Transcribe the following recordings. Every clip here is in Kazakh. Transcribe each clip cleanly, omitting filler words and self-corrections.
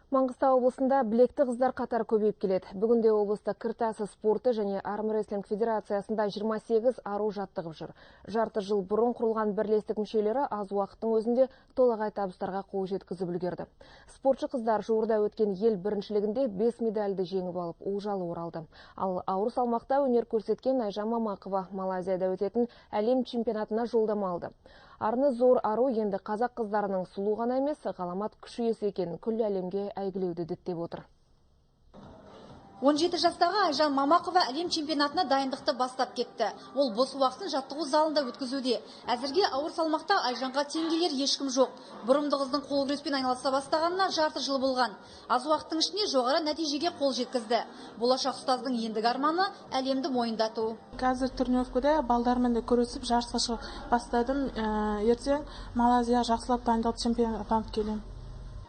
Маңғыстау облысында білекті қыздар қатары көбейіп келеді. Бүгінде облыста кір тасы спорты және армрестлинг федерациясында 28 ару жаттығып жүр. Жарты жыл бұрын құрылған бірлестік мүшелері аз уақыттың өзінде толағай табыстарға қол жеткізіп үлгерді. Спортшы қыздар жуырда өткен ел біріншілігінде 5 медальді жеңіп алып, олжалы оралды. Ал ауыр салмақта өнер көрсеткен Айжан Мамақова Малайзияда өтетін әлем чемпионатына жолдама алды. Арыны зор ару енді қазақ қыздарының сұлу ғана емес, ғаламат күш иесі екенін күллі әлемге әйгілеуді діттеп отыр. 17 жастағы Айжан Мамақова әлем чемпионатына дайындықты бастап кетті. Ол бос уақытын жаттығу залында өткізуде. Әзірге ауыр салмақта Айжанға тең келер ешкім жоқ. Бұрымды қыздың қол күреспен айналыса бастағанына жарты жыл болған. Аз уақыттың ішінде жоғары нәтижеге қол жеткізді. Болашақ ұстаздың ендігі арманы — әлемді мойындату. Қазір тренировкада балдармен де күресіп, жарысқа шығып бастадым. Ертең Малайзия, жақсылап дайындалып, чемпион атанып келемін.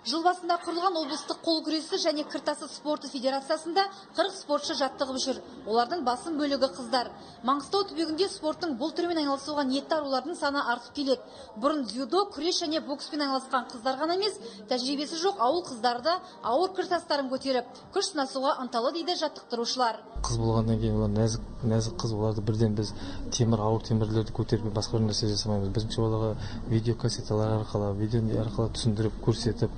Жыл басында құрылған облыстық қол күресі және кір тасы спорты федерациясында 40 спортшы жаттығып жүр. Олардың басым бөлігі қыздар. Маңғыстау түбегінде спорттың бұл түрімен айналысуға ниетті арулардың саны артып келеді. Бұрын дзюдо, күрес және бокспен айналысқан қыздар ғана емес, тәжірибесі жоқ ауыл қыздары да ауыр кір тастарын көтеріп, күш сынасуға ынталы, дейді жаттықтырушылар. Қыз болғаннан кейін олар нәзік, нәзік қыз, оларды бірден біз темір, ауыр темірлерді көтеріп, басқа бір нәрсе жасамаймыз. Бірінші оларға видеокассеталар арқылы, видео арқылы түсіндіріп, көрсетіп,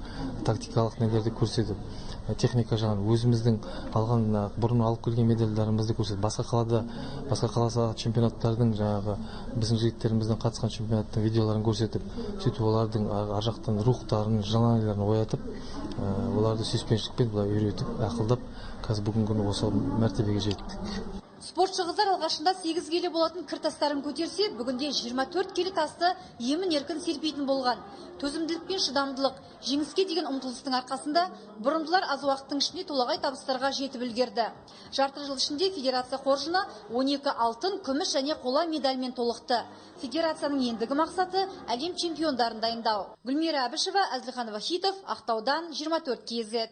тактикалық нелерді көрсетіп, техника жағын, өзіміздің алған, бұрын алып келген медальдарымызды көрсетіп, басқа қалада, басқа қаласы чемпионаттардың, жаңағы біздің жігіттеріміздің қатысқан чемпионаттың видеоларын көрсетіп, сөйтіп олардың ар жақтан рухтарын, желанияларын оятып, оларды сүйіспеншілікпен былай үйретіп, ақылдап, қазір бүгінгі күні осы мәртебеге жеттік. Спортшы қыздар алғашында 8 келі болатын кір тастарын көтерсе, бүгінде 24 келі тасты емін еркін серпейтін болған. Төзімділік пен шыдамдылық, жеңіске деген ұмтылыстың арқасында бұрымдылар аз уақыттың ішінде толағай табыстарға жетіп үлгерді. Жарты жыл ішінде федерация қоржыны 12 алтын, күміс және қола медальмен толықты. Федерацияның ендігі мақсаты — әлем чемпиондарын дайындау. Гүлмира Әбішева, Әзілхан Вахитов, Ақтаудан, 24 KZ.